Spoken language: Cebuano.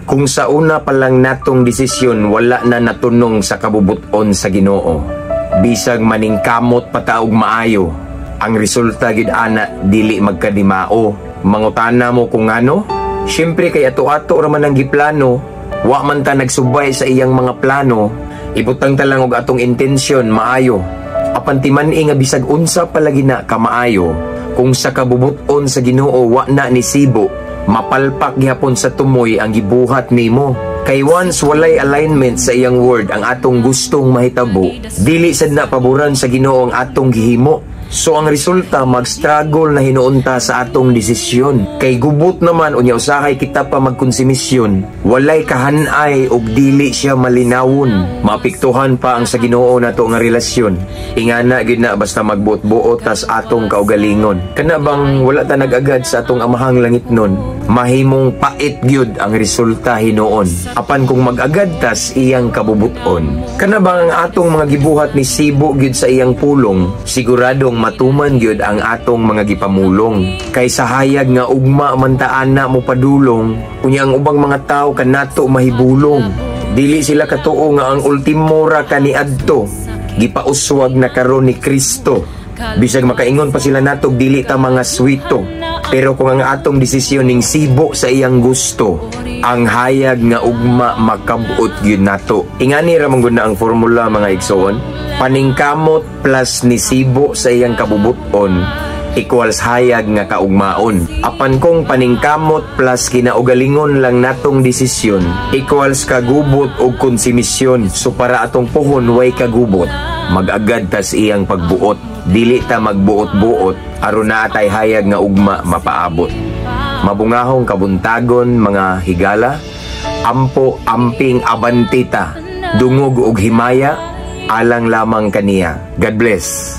Kung sa una pa lang natong desisyon wala na natunong sa kabubuton sa Ginoo, bisag maningkamot pa ta og maayo, ang resulta gid ana dili magkadimao. Mangutana mo kung ano? Siyempre kay ato-ato ra man ang giplano, wa man ta nagsubay sa iyang mga plano, ibutang ta lang og atong intensyon maayo. Apan timan-i nga bisag unsa palagi na kamaayo, kung sa kabubuton sa Ginoo wa na ni sibo, mapalpak gihapon sa tumoy ang gibuhat nimo. Kay once walay alignment sa iyang word ang atong gustong mahitabo, dili sad na paboran sa Ginoo ang atong gihimo. So ang resulta, mag-struggle na hinuon ta sa atong desisyon. Kay gubot naman unya usahay kita pa magkonsumisyon, walay kahanay og dili siya malinawon. Maapektuhan pa ang sa Ginoo nato nga relasyon. Ingana gid na basta magbuot-buot tas atong kaugalingon. Kana bang wala ta nag-agad sa atong amahang langitnon, mahimong pait gyud ang resulta hinuon. Apan kung mag-agad tas iyang kabubuton, kana bang ang atong mga gibuhat ni sibo gyud sa iyang pulong, siguradong matuman gyud ang atong mga gipamulong. Kay sa hayag nga ugma man ta ana mo padulong, unya ang ubang mga tawo kanato mahibulong. Dili sila katuo nga ang ultimo ra kaniadto, gipauswag na karon ni Kristo. Bisag makaingon pa sila natog dili ta mga swito. Pero kung ang atong desisyon ning sibo sa iyang gusto, ang hayag nga ugma makabot gyud nato. Ingani ra man gud na ang formula, mga igsoon. Paningkamot plus ni sibo sa iyang kabubuton equals hayag nga kaugmaon. Apan kung paningkamot plus kinaugalingon lang natong desisyon equals kagubot og konsumisyon. So para atong puhon way kagubot, mag-agad tas iyang pagbuot. Dili ta magbuot-buot aron naa tay hayag nga ugma mapaabot. Mabungahong kabuntagon, mga higala, ampo, amping, abantita, dungog og himaya, alang lamang kaniya. God bless.